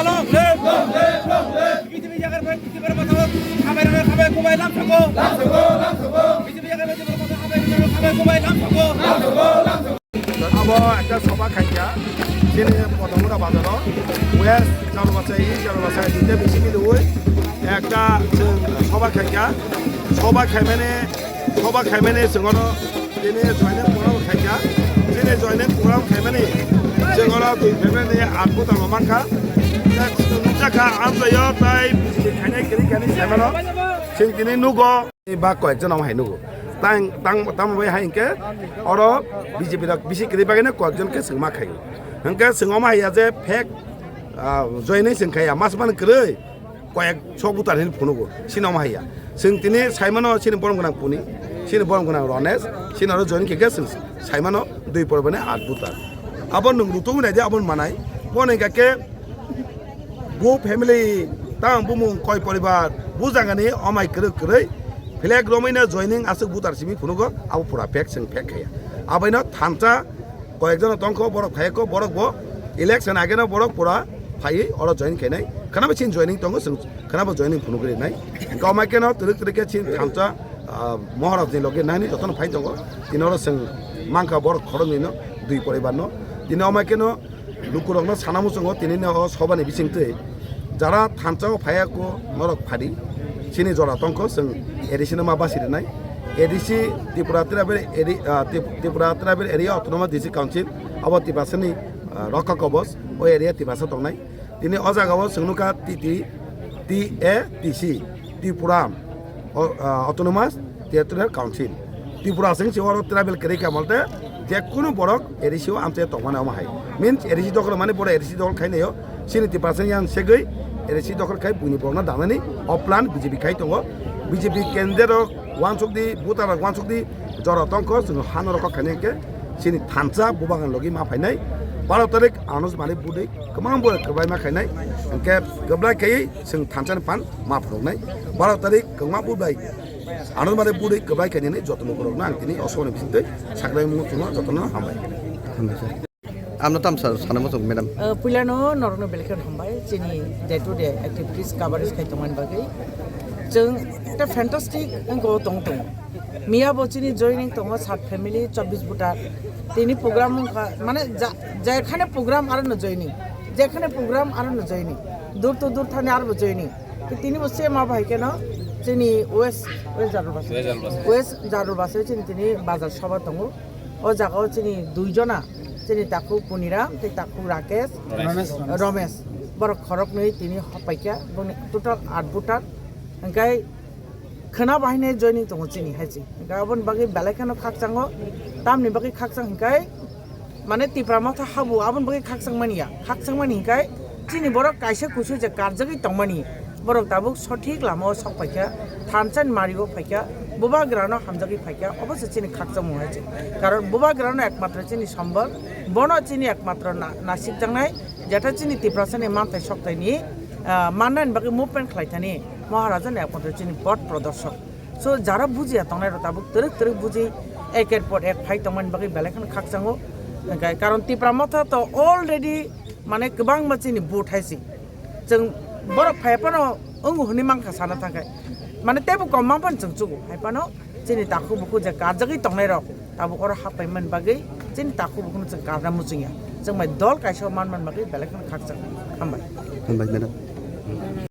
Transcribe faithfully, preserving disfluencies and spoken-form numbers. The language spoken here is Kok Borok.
Long live! Long live! Long live! B J P yakarbai, B J P yakarbai, khabai rano khabai kubai lamsongo. Lamsongo, lamsongo. B J P yakarbai, B J P yakarbai, khabai rano khabai kubai lamsongo. Lamsongo, lamsongo. Abo ekta soba khaikha, chini Podamura bazaro, West Jarobasa, East Jarobasa, duita bisi miliwi ekta chwng soba khaikha, soba khaimani, soba khaimani chwng oro tini joining program khaikha, chini joining program khaimani chwng oro dui family ni atbu tamo mankha, chwng nukjakha amchaio tai B J P khainai kwrwi khainai saimano chwng tini nugo. Ba koyekjon omo hai nugo. Tang, tang, tamo bai hai hinkhe oro B J P rok bisi kwrwi bagwi no koyekjon khe chwng ma khaio. Hinkhe chwng omo hai ya je fake, ah, joining chwng khaiya, mas mani kwrwi koyek sok butar hin phunugo. Chini omo hai ya. Chwng tini saimano chini borom gwnang Puni, chini borom gwnang Ronesh, chini oro joining khe khe chwng saimano dui porbo ni at butar. Abo nwng rutung nai di abo manai. Bo ni khe Bo family tang bumung koi poribar bo jagani omai kwrwi kwrwi flag romwi no joining aswk butar simi phunugo abo pura fake chwng fake khaiya. Aboino thansa koyekjono tongkho borok phaiya kho borok bo election ageno borok pura phaiwi oro join khainai khwnabo chini joining tongo chwng khwnabo joining phunugwi rinai. Hwnkhe omai kheno twrwk twrwk khe chini thansa, ah, Maharaj ni logi nangni jotono phai tongo tini oro chwng mankha borok khoroknwi no dui poribar no tini omai kheno Lukurokno sana muchungo tini o sobani bisingtwi jara thansa o phaiya kho norok phadi chini jora tongkho chwng A D C no ma basi rwnai. A D C Tripura Tribal Area, ah, Trip-, Tripura Tribal Area Autonomous District Council abo Tiprasani, ah, rokha kobos o area Tiprasa tongnai. Tini o jaga o chwng nukha T T, T A T C, Tripura, o, ah, Autonomous Territorial Council. Tripura sing si oro tribal kwrwi kha molte je kunu borok A D C o amchai tongmani omo hai. Means A D C dokhol mani borok A D C dokhol khainai o. Chini Tiprasa yang segwi A D C dokhol khai buini borokno danani o plan B J P khai tongo. B J P candidate rok wansuk di, voter rok wansuk di, jora tongkho chwng hano rokho khainai khe chini thansa bubagan logi ma phainai. Baro tarik anus mani budui kwbang bo kwbai ma khainai. Hwnkhe kwblai khai chwng thansa ni pan ma phunuknai. Baro tarik kwbangma budai Ano mare budui kwbai khainani jotono borokno ang tini o somoni bisingtwi sakhlaimung chwngno jotono hambai. Hambai sir. Amno tamsa sana muchung, madam. Eh, puilano norokno belai kheno hambai chini day to day activities coverage khai tongmani bagwi. Chwng ekta fantastic wngkho tong tongo. Miya bo chini joining tongo sat family chobbish voter. Tini program wngkha mane ja-, jekhane program aro no joining. Jekhane program aro no joining. Dur to dur thani aro bo joining. Tini bo same abo hai kheno chini West, West Jarulbasa. West Jarulbasa. West Jarulbasa chini tini bazar soba tongo. O jaga o chini dui jona, chini takhuk Puniram tei takhuk Rakesh, Romesh. Romesh. Borok khoroknwi tini hopaikha, boni total at voter. Hingkai khwna bahai nai joining tongo chini hai se. Hingkai aboni bagwi belai kheno khakchango, tamni bagwi khakchang hingkai Mane Tipra Motha habu aboni bagwi khakchangmani ya. Khakchangmani hinkhe chini borok kaisa kusu je karjagwi tongmani. Borok tabuk sothik lama o sok paikha, thansa ni mari o phaikha, bubagra no hamjagwi phaikha, obo se chini khakchangmung hai se. Karon bubagra no ekmatro chini sombol, bono chini ekmatro na-, nasikjaknai, jetha chini Tiprasa ni manthai sokthai ni, ah, mannani bagwi movement khlai thani Maharaja ni ekmatro chini pot prodorshok. So, jara bujiya tongnai rok tabuk twrwk twrwk buji eker por ek phai tongmani bagwi belai kheno khakchango. Hingkhe karon Tipra Motha to already mane kwbangma chini vote hai si. Chwng borok phai phano wngo hwnwi mankha sana thangkhe. Mane teibo kom mang phano chwng chugo. Hai phano chini takhuk bukhuk je karjagwi tongnai rok tabuk oro happai mani bagwi chini takhuk bukhukno chwng karna muchungya. Chwng bai dol kaisa manmani bagwi belai kheno khakchang. Hambai. Hambai, madam.